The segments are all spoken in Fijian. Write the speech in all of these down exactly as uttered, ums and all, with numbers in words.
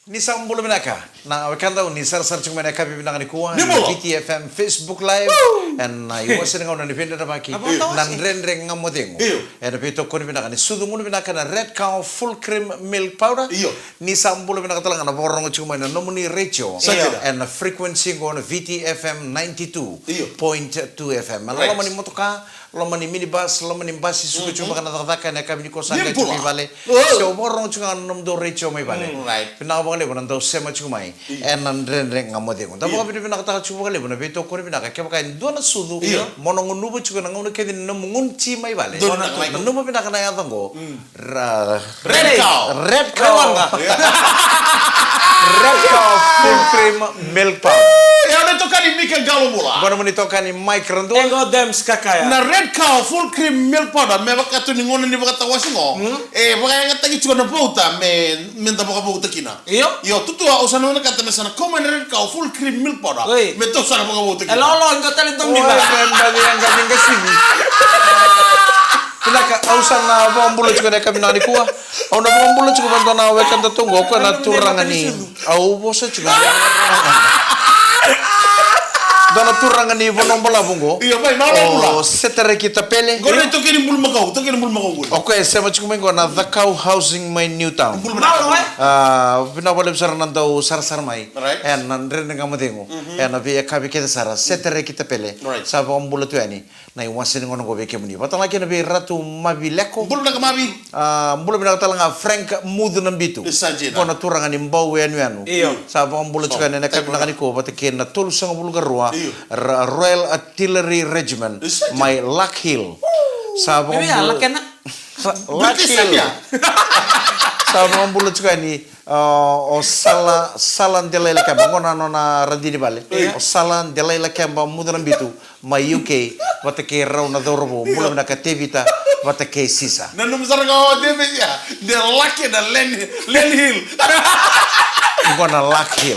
Ni sa bula vinaka na wekadau ni sarasara tiko mai na yakavi vinaka nikua ni V T F M Facebook Live. Ena iwase ni gauna ni veidredrevaki na Dredre Ga Mo Cegu. Ena veitokoni vinaka ni sucu gunu vinaka na Red Cow Full Cream Milk Powder. Ni sa bula vinaka tale ga na vakarorogo tiko mai na nomuni retio ena frequency qo na V T F M ninety-two point two F M. Ena loma ni motoka, loma ni minibus, loma ni basi, suka tiko beka na cakacaka ena yakavi nikua sa qai tiko i vale. Se o vakarorogo tiko ga na nomudou retio mai vale. Vinaka vakalevu na dau sema tiko mai ena Dredre Ga Mo Cegu. Da vakavinavinakataka tiko vakalevu na veitokoni vinaka. Kevaka e dua na sucu mo na gunuva tiko ena gauna kece ni nomu gunu ti mai vale, nanuma vinaka na yaca qo. Red Cow. Red Cow. Red Cow Full Cream Milk Powder. E, o na itokani Mika Qalobula. Qo na nomuni itokani Mike Radua. E qo Dems Kakaya. Na Red Cow Full Cream Milk Powder me vaka tu ni gauna ni vakatawase qo. E vakayagataki tiko na vauta me, me da vakavauta kina. Io. Io, tutu au sa na vinakata me sa na kau mai na Red Cow Full Cream Milk Powder. Oi. Me tou sa na vakavauta kina. E lolo, qo tale dua beka. Oi, red beka, qo qo qo sivi. Vinaka, au sa na vakabula tiko ena yakavi nikua. Au na vakabula tiko vei dua na wekadatou qo, o koya na turaga ni, au vosa tiko. Dua na turaga ni Vanua Balavu qo. Io, mai, mai, mai bula. O Setareki Tapele. Qo na itokani bulumakau, itokani bulumakau qo. O koya e sema tiko mai qo na Cakau Housing mai Newtown. Bulumakau. A, vinaka vakalevu sara na dau sarasara mai. Right. Ena Dredre Ga Mo Cegu. Ena veiyakavi kece sara, Setareki Tapele. Right. Sa vakabula tu yani na iwase ni gauna qo vei kemuni. Vata ga kina vei Ratu Mavi Leko. Bula vinaka Mavi. A, bula vinaka tale ga Frank Mucu na Bitu. Sa dina. Qo na turaga ni Bau Yanuyanu. Io. Sa vakabula tiko yani ena yakavi vinaka nikua vata kei na tolusagavulu ka rua. Io. Ra-, Royal Artillery Regiment. Sa dina. Mai Larkhill. Sa vakabula. Larkhill. Sa vakabula tiko yani. O, o Sala, Sala Delailakeba, qo na nona radini vale. Io. O Sala Delailakeba Mucu na Bitu, mai U K, vata kei rau na cauravou, bula vinaka Tevita, vata kei Sisa. Na nomu sara ga o Tevita, de lake na Len, Len Hill. Qo na Larkhill.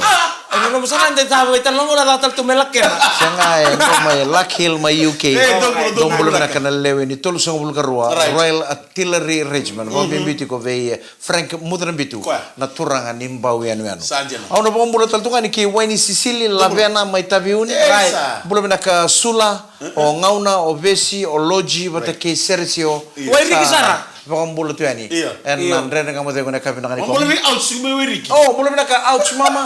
E na nomu sara de tava, ita nomu na tata tu me lake na. Sega e, qo mai Larkhill, mai U K. E, dou bula, dou bula vinaka na lewe ni tolusagavulu ka rua, Royal Artillery Regiment, vakabibi tiko vei, e, Frank Mucu na Bitu, na turaga ni Bau Yanuyanu. Sa dina. Au na vakabula tale tu ga yani kei Waini Sisili Lavena mai Taveuni. Bula vinaka Sula, o Gauna, o Vesi, o Loji, vata kei Seresio. Wairiki sara. Vakabula tu yani. Io. Ena Dredre Ga Mo Cegu ena yakavi vinaka nikua. Bula vinaka, ouch, mai Wairiki. O, bula vinaka, ouch mama.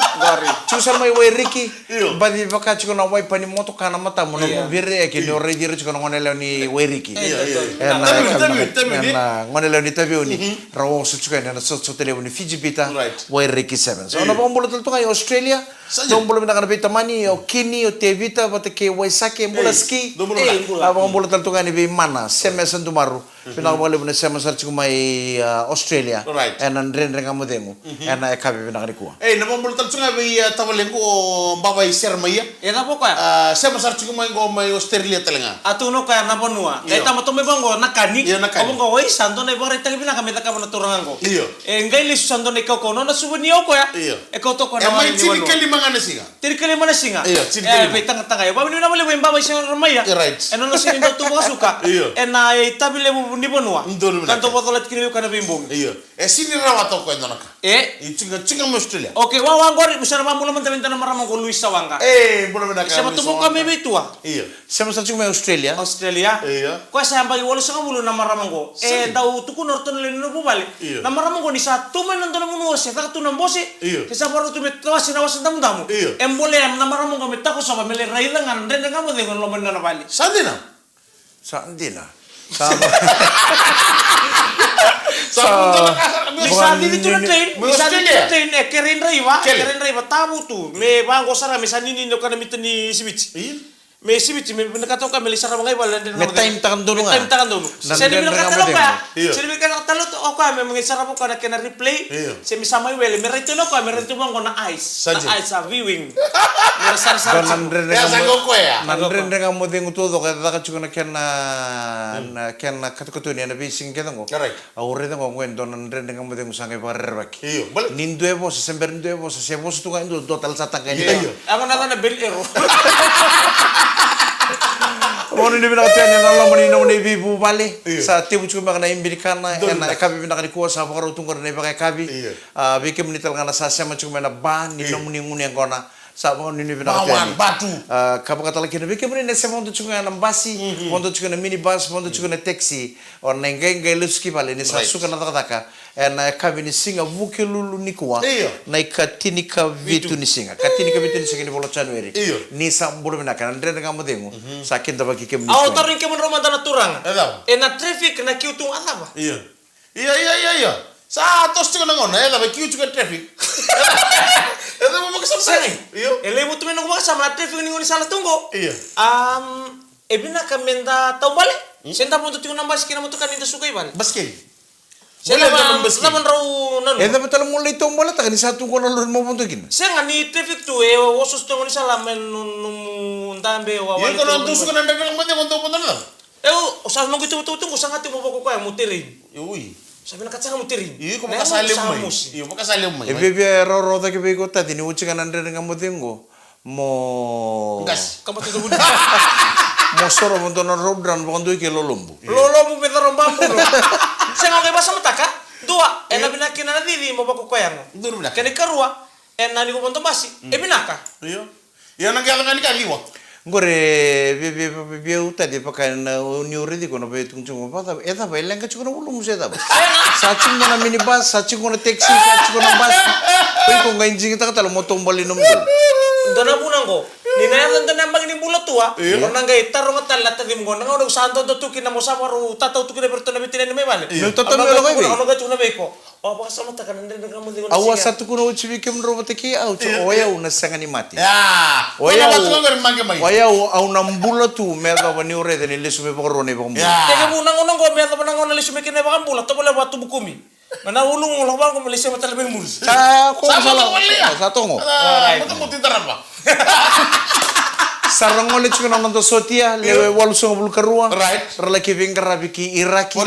Tiko sara mai Wairiki. Io. Baci vaka tiko na waipa ni motoka na matamu, na viri e ke ni o raici ira tiko na gone yalewa ni Wairiki. Io, io. Ena, Taveuni, Taveuni, Taveuni. Ena gone yalewa ni Taveuni. Rau oso tiko yani ena sotasota levu ni Fiji Bitter, Wairiki Sevens. Au na vakabula tale tu ga i Australia. Dou bula vinaka na veitamani, o Kini, o Tevita, vata kei Waisake, bula Ski. Dou bula vinaka. Au vakabula tale tu ga yani vei Mana, Semesa Dumaru. Vinaka vakalevu na sema sara tiko mai, a, Australia. Ena Dredre Ga Mo Cegu. Ena yakavi vinaka nikua. E, na vakabula tale tu ga vei, a, tavalequ o Bavai Seremaia. E cava o koya? A, sema sara tiko mai qo mai Australia tale ga. A tukuna o koya na vanua. Io. Qai tama tu mai vaqo Nakani. Io, Nakani. O vaqo o Isa, dua na ivakaraitaki vinaka me cakava na turaga qo. Io. E qai lesu sa dua na ikaukau, nona suveni o koya. Io. E kauta o koya na vanua. E mai tinikalima ga na siga. Tinikalima na siga. Io, tinikalima. E, veitagatagai. Vakavinavinaka vakalevu vei Bavai Seremaia. Io, right. Ena nona sega ni dau tu vakasuka. Io. Ena itavi levu ni vanua. Donu vinaka. Ka dau vakacolati kina vei koya na veibogi. Io. E sega ni rawata o koya e dua na ka. E? E tiko, tiko mai Australia. Okay, wawa qori, au sa na vakabula mada vei dua na marama qo Luisa Waqa. E, bula vinaka. Sema tu o koya mai vei tua. Io. Sema sa tiko mai Australia. Australia. Io. Koya sa yabaki walusagavulu na marama qo. E dau tukuna o ratou na lewe ni vuvale. Io. Na marama qo ni sa tu mai na dua na vanua se caka tu na bose. Io. Se sa vakarau tu me tawase na Wasa Damudamu. Io. E bolea na marama qo me takosova me lai raica ga na Dredre Ga Mo Cegu ena loma ni nona vale. Sa dina? Sa dina. Sa ni sa cici tu na train, ni sa cici tu na train, e kerei draiva, kerei draiva tavutu. Me vaqo sara me sa ninini o koya na mita ni siviti. Io. Me siviti, me vinakata o koya me lai sarava ga i vale na Dredre Ga Mo Cegu. Me time taka donu ga. Me time taka donu. Se ni vinakata o koya. Io. Se ni vinakata tale o koya me, me sarava o koya na kena replay. Io. Se me sa mai wele, me raitona o koya, me raitona vaqo na ice. Sa dina. Na ice, a viewing. Me ra sarasara tiko. Na Dredre Ga Mo Cegu taucoko e caka tiko na kena, na kena katukatuni ena veisiga kece qo. Correct. Au raica qo, qo e dua na Dredre Ga Mo Cegu sa qai vakarerevaki. Io, bale. Ni dua e vosa, se bera ni dua e vosa, se vosa tu ga e dua, dua tale sa taqai. Io, io. Au na cana bel ero. Mo ni vinaka tiko yani ena loma ni nomuni veivuvale. Io. Sa tevu tiko mai na ibinikana ena yakavi vinaka nikua, sa vakarau tu qori na ivakayakavi. Io. A, vei kemuni tale ga na sa sema tiko mai na ba ni nomuni gunu yaqona. Sa vakanuinui vinaka tiko yani. Ba one, ba two. A, ka vakatale kina vei kemuni na se vodo tiko ga na basi, vodo tiko na minibus, vodo tiko na taxi. O na iqaiqai lesu ki vale ni sa suka na cakacaka. Ena yakavi ni siga Vukelulu nikua. Io. Na ikatini ka vitu ni siga. Katini ka vitu ni siga ni vula o January. Io. Ni sa bula vinaka na Dredre Ga Mo Cegu. Sa kidavaki kemuni. Au tarogi kemuni rau mada na turaga. E cava? Ena traffic na kiu tu a cava? Io. Ia, ia, ia, ia. Sa toso tiko na gauna, e cava, e kiu tiko e traffic. E cava mo vakasama? Sega. Io. E levu tu mai noqu vakasama na traffic ni gaunisala tu qo. Io. Am, e vinaka meda taubale. Se da vodo tiko na basi kei na motoka ni da suka i vale. Basikeli. Se cava, cava drau nanuma? E cava tale mo lai taubaletaka ni sa tu qo na lori mo vodo kina? Sega ni traffic tu, e osooso tu gaunisala mai nomu dabe wa. Io, ko na tu suka na Dredre Ga Mo Cegu, ko dau vodo na cava? Eu, o sa noqu itubutubu tu qo sa ga tiko mo vakakoya mo tereni. Ui. Sa vinaka sara ga mo tereni. Io, ko vakasalemu mai. Io, vakasalemu mai. E viavia rawarawa cake vei iko Taci ni oti ga na Dredre Ga Mo Cegu qo. Mo qasi. Ka bata dua vuni. Mo soro mo dua na road run vakadua ke lolobu. Lolobu me caro babulo. Sega, qai vakasamataka. Dua, ena vinaka kina na cici mo vakakoya qo. Dua vinaka. Kena ikarua, ena ni ko vodo basi. E vinaka. Io. Ia na qai yaco ga ni ka liwa. Qori, via, via, via, via, Taci, vaka na, o ni o raici iko na veitukutuku, vacava, e cava, e leqa tiko na ulumu se cava? Sa tiko na minibus, sa tiko na taxi, sa tiko na basi. Ko iko qai digitaka tale mo taubale i nomu bula. Dua na vuna qo, ni na yaco dua na yabaki ni bula tu a, o na qai taroga tale na tacimu qo, na gauna au sa dodo tu kina mo sa vakarau tatau tu kina vei iratou na veitinani mai vale. Meu tatau meu lako i vei? Au na qai tukuna vei iko. O vakasamataka na Dredre Ga Mo Cegu. Au a sa tukuna oti vei kemudrau vata kei au, o yau na sega ni mate. O yau, o yau au na bula tu me yacova niu raica ni lesu me vakarua na iVakabula. Tekivu na gauna oqo me yacova na gauna lesu me kena iVakabula, tovolea vatubu kumi. Na ulumu lako vaqo me lesu me tale mai muri. Sa ko sa la. Sa togo. Sa ra gole tiko na noda sotia, lewe walusagavulu ka rua. Right. Ra laki veiqaravi ki Iraki.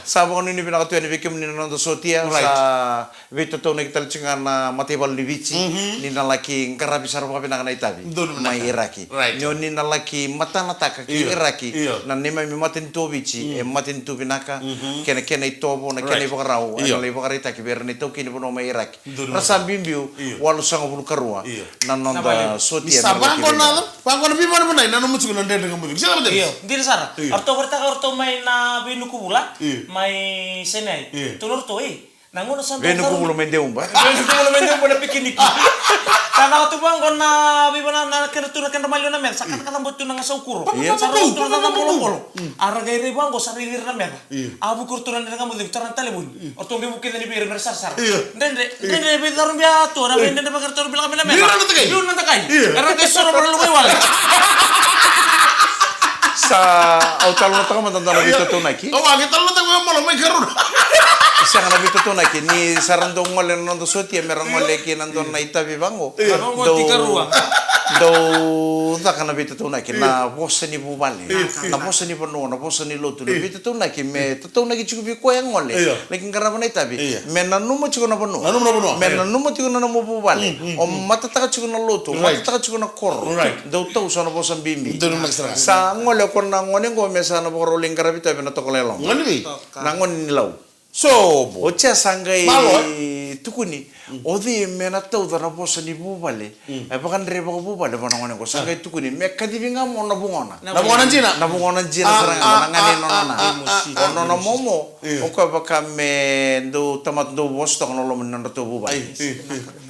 Sa vakanuinui vinaka tu yani vei kemuni na noda sotia. Right. Sa veitataunaki tale tiko ga na mataivalu ni Viti, ni na laki qaravi sara vakavinaka na itavi mai Iraki. Ni o ni na laki matanataka ki Iraki, na neimami matanitu o Viti e matanitu vinaka, kei na kena itovo, na kena ivakarau, ena lai vakaraitaki vei ira na itaukei ni vanua mai Iraki. Ra sa biubiu walusagavulu ka rua na noda sotia. Ni sa vaqo na, vaqo na veivanavanai na nomu tiko na Dredre Ga Mo Cegu. Io, dina sara. Oratou vakaraitaka oratou mai na veinuku vula mai Senai. Tou na oratou e Na gauna sa dau venuku vula mai Deuba. Venuku vula mai Deuba na pikiniki. Sa caka tu vaqo na veivana na kedra tu na kedra maliwa na meca. Sa katakata bau tu na gasau kuro. Sa rau tu na caca bolobolo. A ra qai rai vaqo sa rai ira na meca. A vuki iratou na Dredre Ga Mo Cegu, tara na talevoni. Oratou qai vuki cani vei ira me ra sarasara. Dredre, Dredre, veicaru bia tu, na veidredre vaka ratou ra bilaka mai na meca. Liu na dakai. Era qai soro vara luvai wale. Sa au talanoataka mada dua na veitataunaki. Au a qai talanoataka mai mala mai karua. Sega na veitataunaki ni sa ra dau gole na noda sotia me ra gole ki na dua na itavi vaqo. Dau, dau caka na veitataunaki na vosa ni vuvale, na vosa ni vanua, na vosa ni lotu, na veitataunaki me tataunaki tiko vei koya e gole. Laki qarava na itavi me nanuma tiko na vanua. Me nanuma tiko na nomu vuvale. O matataka tiko na lotu, o matataka tiko na koro. Dau tau so na vosa bibi. Sa gole ko na gone qo me sa na vakarau lai qaravi itavi na Tokalau e Loma. Na gone ni Lau. Sobo. O tia sa qai tukuni. O cei me na tauca na vosa ni vuvale? E vakadre vakavuvale vua na gone qo. Sa qai tukuni me kacivi ga mo na vugona. Na vugona jina. Na vugona jina sara ga na gane nona na. O nona momo. O koya vaka me dau tamata dau vosa toka na loma ni nodratou vuvale.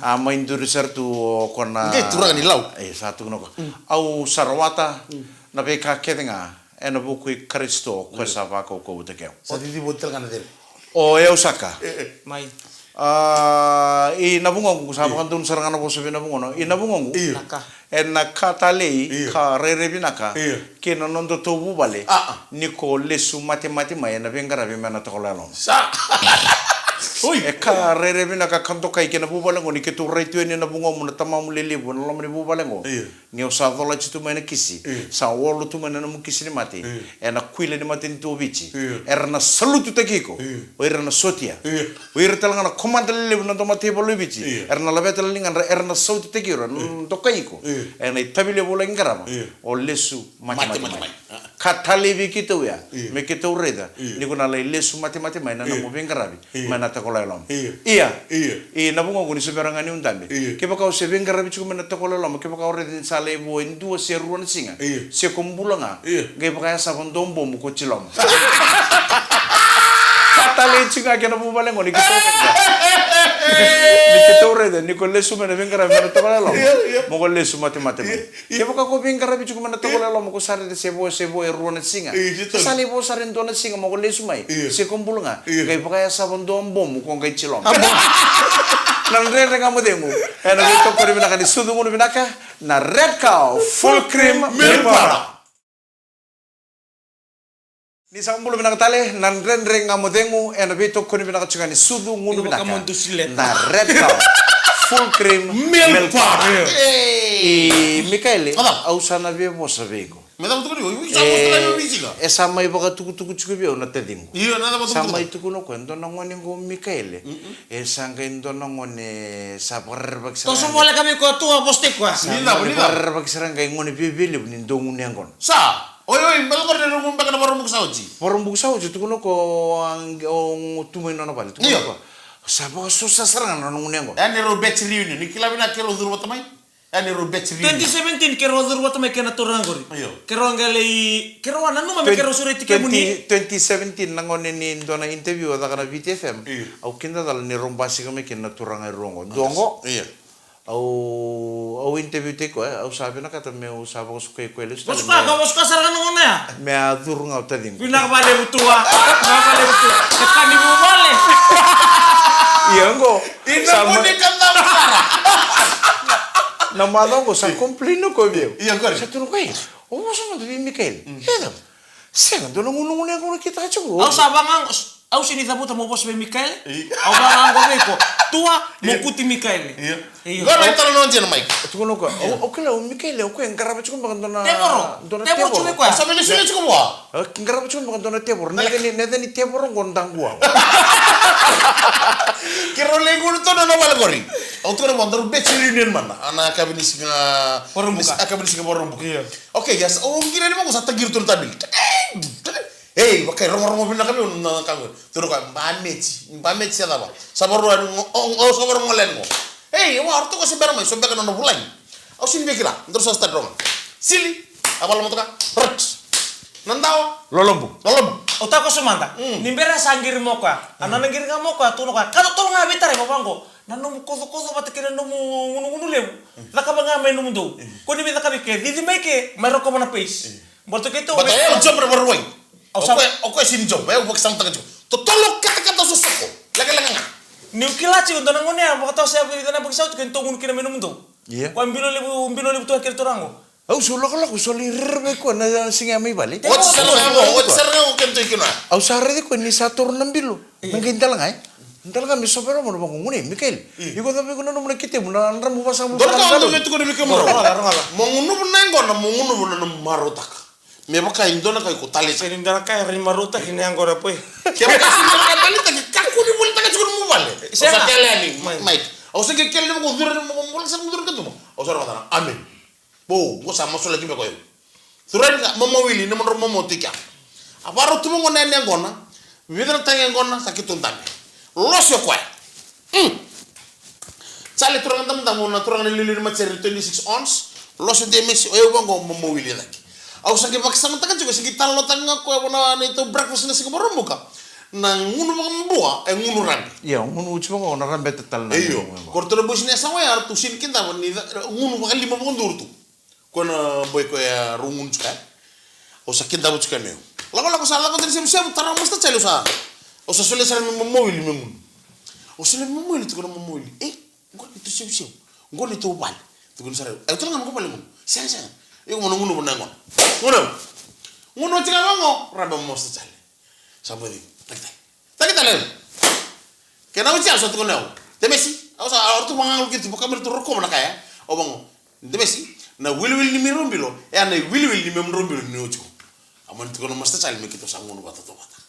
A mai duri sara tu o kona. Qai turaga ni Lau. E sa tukuna ko. Au sa rawata na veika kece ga ena vuku i Karisito ko sa vakaukauwataki au. Sa cici voti tale ga na cere. O yau saka. Mai. A, i na vugoqu sa vakadonu sara ga na vosa vei na vugoqu. I na vugoqu. Io. Ena ka talei ka rairai vinaka kei na nodatou vuvale. Ni ko lesu matemate mai ena veiqaravi mai na Tokalau e Loma. Sa. E ka rairai vinaka ka dokai kei na vuvale qo ni keitou rai tu yani na vugomu na tamamu lelevu ena loma ni vuvale qo. Ni o sa colati tu mai na kisi, sa olo tu mai na nomu kisi ni mate, ena kuila ni matanitu o Viti, era na salututaki iko. O ira na sotia. O ira tale ga na komada lelevu na dua mataivalu e Viti, era na laveta na ligadra, era na sautitaki ira, na dokai iko. Ena itavi levu o laki qarava, o lesu matemate mai. Ka talei vei keitou ya. Io. Me keitou raica. Io. Ni ko na lai lesu matemate mai na, io, nomu veiqaravi. Io. Mai na takola e loma. Io. Ia. Io. I na vugoqu ni se bera ga niu dabe. Io. Kevaka o se veiqaravi tiko mai na takola e loma, kevaka o raica ni sa lai vo e dua se rua na siga. Io. Se ko bula ga. Io. Qai vakayasava dua bomu ko tiloma. Ka talei tiko ga kei na vuvale qo ni keitou raica. Ni keitou raica, ni ko lesu mai na veiqaravi mai na takola e loma. Io, io. Mo ko lesu matemate mai. Io. Kevaka ko veiqaravi tiko mai na takola e loma, ko sa raica se vo, se vo e rua na siga. Io, io. Sa lai vo sara e dua na siga, mo ko lesu mai. Io. Se ko bula ga. Io. Qai vakayasava dua bomu, ko qai tiloma. Na Dredre Ga Mo Cegu. Ena veitokoni vinaka ni sucu gunu vinaka. Na Red Cow, full cream, milk powder. Ni sa bula vinaka tale, na Dredre Ga Mo Cegu, ena veitokoni vinaka tiko ga ni sucu gunu vinaka. Na Red Cow, full cream, milk powder. Ei. I Mikaele, au sa na via vosa vei iko. Me cava tukuni, oi, oi, sa vosa tale, oi, sika. E sa mai vakatukutuku tiko vei au na taciqu. Io, na cava tukutuku? Sa mai tukuna o koya, dua na gone qo Mikaele. Mm-mm. E sa qai dua na gone sa vakarerevaki sara. Toso voleka vei koya, tua vosa tiko koya. Sa gone vakarerevaki sara qai gone viavialevu ni dua gunu yaqona. Sa. Oi, oi, beka qori na nomu beka na Vakaraubuka sa oti. Vakaraubuka sa oti, tukuna o koya, o tu mai nona vale, tukuna o koya. Io. Sa vakasusa sara ga na nona gunu yaqona. E, ni rau batch reunion, ni kila vinaka keirau curu vata mai. E, ni rau batch reunion. Twenty seventeen, keirau curu vata mai kei na turaga qori. Io. Keirau qai lai, keirau a nanuma me keirau sureti kemuni. Twenty, twenty seventeen, na gauna ni dua na interview a caka na Viti F M. Io. Au kidacala ni rau basika mai kina na turaga e rua qo. Dua qo. Io. Au, au interview tiko, e, au sa vinakata meu sa vakasukai koya lesu tale. Vasuka, ka vasuka sara ga na gauna ya. Me a curu ga o taciqu. Vinaka vakalevu tua. Vinaka vakalevu tua. E ka ni vuvale. Ia qo. Ina sa muni ma- ka dau sara. Na macawa qo sa complain o koya vei au. Ia qori. Sa tukuna o koya, e, o vosa mada vei Mikaele. Mm. E cava? Sega, dua na gunugunu e qo na kitaka tiko. Au sa vaqo, au sega ni cavuta mo vosa vei Mikaele. Io. Au vaqo vei iko. Tua, mo kuti Mikaele. Io. Io. Qo na italanoa dina, Mike. Tukuna o koya, au, au kila o Mikaele, o koya e qarava tiko beka dua na tevoro. Dua na tevoro. Tevoro tiko vei koya. Sa vei lesu lesu tiko vua. E qarava tiko beka dua na tevoro. Na yaca ni, na yaca ni tevoro qo daqua. Keirau lai gunu tu na vale qori. Au tukuna vua, daru batch reunion mana. Ana yakavi ni siga Vakaraubuka. Yakavi ni siga Vakaraubuka. Io. Okay, yes. Au qiri yani vaqo sa taqiri tu na tabili. Ei, vakai rogorogo vinaka vei au na ka qo. Tukuna o koya, ba meci, ba meci se cava. Sa varua yani qo, o, o, sa varua qo yani qo. Ei, wa, o ratou qo se bera mai, so beka na nona vulagi. Au sega ni via kila, daru sa start rogo. Sili, a vala motoka, rot. Na dawa. Lolobu. Lolobu. O takoso mada. Mm. Ni bera sa qiri mo koya. A nona qiri ga mo koya, tukuna o koya. Ka totolo ga vei tara, vaqo. Na nomu kocokoco vata kei na nomu gunugunu levu. Mm. Cakava ga mai nomudou. Mm. Ko ni vei cakavi ke, cici mai ke, mai rokova na pace. Mm. Baleta keitou. Baleta e, au job na Vakarauwai. Au sa. O koya, o koya sega ni job, e, au vakasamataka tiko. Totolo katakata sosoko. Lekaleka ga. Niu kila tiko, dua na gone ya, vakatau se a vica na yabaki sa oti, keitou gunu kina mai nomudou. Ia. Koya bilo levu, bilo levu tu a kere turaga qo. Au sa lakolako, sa lai rere vei koya na siga ya mai vale. Oti sara ga qo, oti sara ga qo keitou kina. Au sa raici koya ni sa toro na bilo. Ia. Na qai dela ga, e? Dela ga me sovera mo na vaqo, gunu, Mikaele. Ia. Iko cava iko nanuma na kitemu, na dramu vakasamu. Dua na ka au dau me tukuna vei kemudou. Rogoca, rogoca. Mo gunuva na yaqona, mo gunuva na nomu marautaka. Me vaka e dua na ka iko taleitaka. Sega ni dua na ka e rawa ni marautaki na yaqona, boy. Kevaka sega ni dua na ka taleitaki, kakua ni volitaka tiko nomu vale. Sega. Au sa kele yani, Mike. Au sa qai kele yani, mo curu yani, mo, mo, mo lako sara mo curu ka tu mai. Au sa rogoca na, amen. Bo, qo sa masulaki me koya. Curu yani ka, mama wili, nomudrau mama tiko ya. A varau tu mai qo na yaqona, vica na tagi yaqona, sa keitou dabe. Losi o koya. Mm. Sa le turaga damudamu, na turaga na liuliu ni matasere twenty-six ounce, losi o Demesi, o yau vaqo, mama wili cake. Au sa qai vakasamataka tiko, sa qai talanoataka ga koya vua na neitou breakfast na siga Vakaraubuka. Na gunu vakabua, e gunu rabe. Io, gunu uci vaqo, na rabe e tatala na. Io. Ko ratou na boys ni yasana ya, ratou sega ni kidava ni ca-, gunu vakalima vakadua ratou. Ko na boy koya rau gunu tiko ya. Au sa kidava tiko yani au. Lakolako sa lako tani sevusevu, tara o Master Charlie au sa. Au sa solia sara me mama wili me gunu. Au solia me mama wili, tukuna mama wili. E, qo neitou sevusevu. Qo neitou vale. Tukuna sara. E, tukuna ga qo vale gunu. Sega, sega. Iko mo na gunu vuna yaqona. Gunu. Gunu tiko ga vaqo, rabe o Master Charlie. Sa bau cegu. Taki tale. Taki tale. Kena oti au sa tukuna au. Demesi. Au sa, au ratou vagagalu keitou, vaka me ratou rokova na ka ya. Au vaqo. Demesi. Na wiliwili ni meirau bilo. E a na iwiliwili ni memudrau bilo ni oti ko. A mani tukuna Master Charlie me keitou sa gunu vata, tautauvata.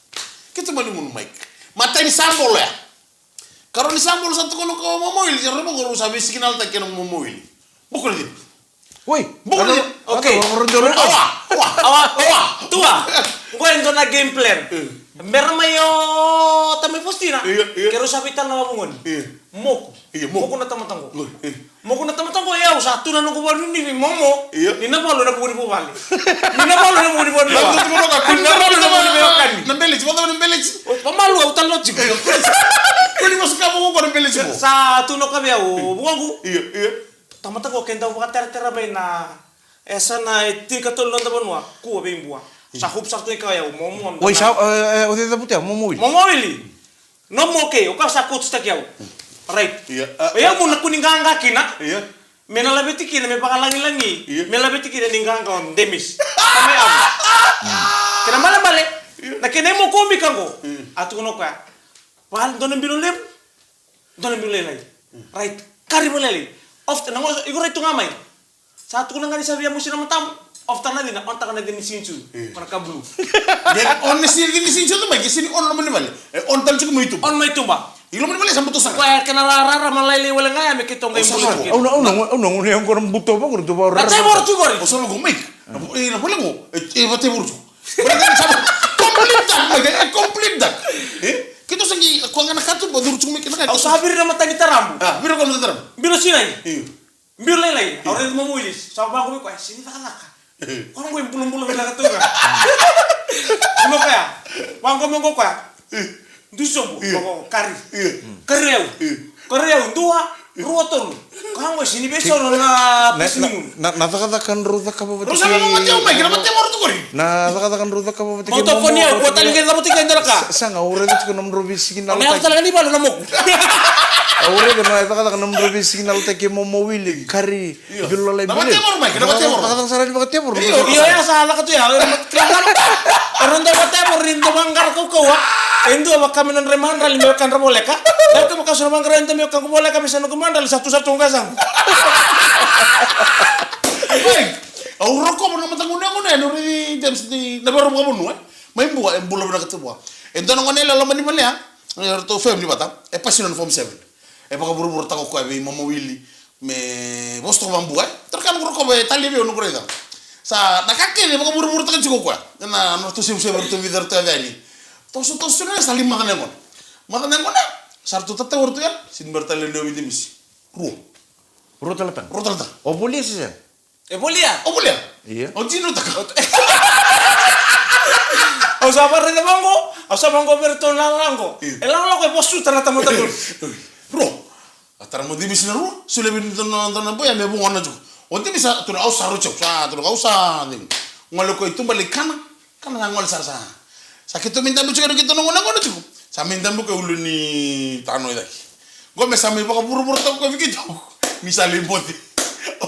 Keitou mani gunu, Mike. Matai ni sabolo ya. Karua ni sabolo sa tukuna ko mama wili, sa rau vaqo rau sa veisikinaltaki kei na mama wili. Bukuna tiko. Oi, buguni. Ana, okay. Ana, ana, ana, ana, awa, awa, awa, awa, tua. Qo e dua na game plan. Mm. Bera mai o tamai Faustina. Io, io. Keirau sa veitala na vavugoni. Io. Moku. Io, moku. Moku na tamata qo. Io, io. Moku na tamata qo, e au sa tu na noqu vanuinui vei Momo. Io. Ni na valu na vuku ni vuvale. Ni na valu na vuku ni vuvale. Ni na valu na vuku ni veiwekani. Na beleti, vata na beleti. Vamalu au talo tiko. Io. Ko ni masu ka moku ko na beleti mo. Sa tu na ka vei au, vuku. Io, io. Tamata qo ke dau vakateratera mai na yasana e tinikatolu na noda vanua, kua vei Bua. Sa hope sara tu ga i kea o yau, Momo. Oi, sa, e, e, o cei cavuti au, Momo Wili? Momo Wili. Nomu okay, o koya sa coachtaki au. Right. Ia, a, o yau a, meu na kua ni qaqa kina. Ia. Me na laveti kina, me vakalagilagi. Ia. Me laveti kina ni qaqa o Demis. Sa mai au. Kena malemale. Ia. Na kena imoku o Mika qo. Ia. A tukuna o koya. Vaka dua na bilo levu. Dua na bilo lailai. Right. Kari vakalailai. Off, na gauna iko rai tu ga mai. Sa tukuna ga ni sa via musi na matamu. Off taka na cina, on taka na cina ni siga ni sucu. Ko na ka blue. Ia, on na siga ni siga ni sucu mai, ke sega ni on loma ni vale. E on tale tiko mai tuba. On mai tuba. I loma ni vale sa buto sara. Koya kena rarama lailai wale ga ya me keitou qai bula. Au na, au na, au na, au na, au na, au na buto vaqori, tu vaqori. Na tevoro tu qori. O sa vaqo mai. Na vo-, e, na vole qo. E, e, va tevoro tu. Brother, sa complete that, mai, e complete that. E? Keitou sa qai, ko ga na katuba, curu tu mai kena ka. Au sa viri na mata ni tarabu. A, viri ko na mata ni tarabu. Bilo sinai. Io. Bilo lailai, au raica Momo Wili, sa vaqo mai koya, sega ni cakacaka. Koya qo e bulabula vinaka tu ga. Kua koya, vaqo mai qo koya. Dusi sobu, kari. Kari au. Kari au, dua, rua, tolu. Koya qo sega ni veisoro na pisi ni gunu. Na, na, na cakacaka drau cakava vata kei. Rau sa cakava vata kei au mai, kena vata kei au rau tu qori. Na cakacaka drau cakava vata kei Momo. Mau tokoni au, kua tale ni cava tiko e dua na ka. Sa, sa ga, au raica tiko nomudrau veisiga na lataki. Au raica tale ga ni vale na moku. Au raica na cakacaka nomudrau veisiga na lataki kei Momo Wili, kari, bilo lalai, bilo. Na vatevoro mai, na vatevoro. Cakacaka sara ni vakatevoro. Io, io, ya sa lako tu ya. Era dau vatevoro ni dau vaqara kaukauwa. E dua vaka me nodra imadrali me wekadra voleka. Dau ke vaka so na vaqara e dua me wekaqu voleka me sa noqu imadrali sa tu sa tu ga sa. Oi, au rokova na mataqu na gunu, e, na uri James ni na vero vakavanua, e. Mai Bua, e bula vinaka tu vua. E dua na gone e loma ni vale ya, e ratou family vata, e pasi nona form seven. E vakavuravurataka o koya vei Mama Wili, me vosa toka vabua, e. Tara ka noqu rokova e tali vei au noqu raica. Sa, na ka kece e vakavuravurataka tiko o koya. Na, na ratou sevusevu, ratou vica, ratou yaco yani. Toso, toso, na sa lai maca na yaqona. Maca na yaqona, sa ratou tatau o ratou ya, sini bera tale ni o vei Demisi. Rua. Rua tale tale. Rua tale tale. O volia se sega? E volia. O volia? Ia. O dina o taka. Au sa vakaraica vaqo, au sa vaqo vei iratou na lalaga qo. Ia. E lalaga qo e vosuta na tamata qo. Rua. A tara mo Demisi na rua, solia vei dua na, dua na boya me vugona tiko. O Demisi sa tukuna au sa rua tiko, sa tukuna au sa Demisi. Gole o koya i tuba lai kana. Kana sa gole sara sa. Sa keitou mai dabe tiko, keitou na gone, gone tiko. Sa mai dabe ko e ulu ni tano i cake. Qo me sa mai vakavuravurataka ko vei keitou. Ni sa lai bote.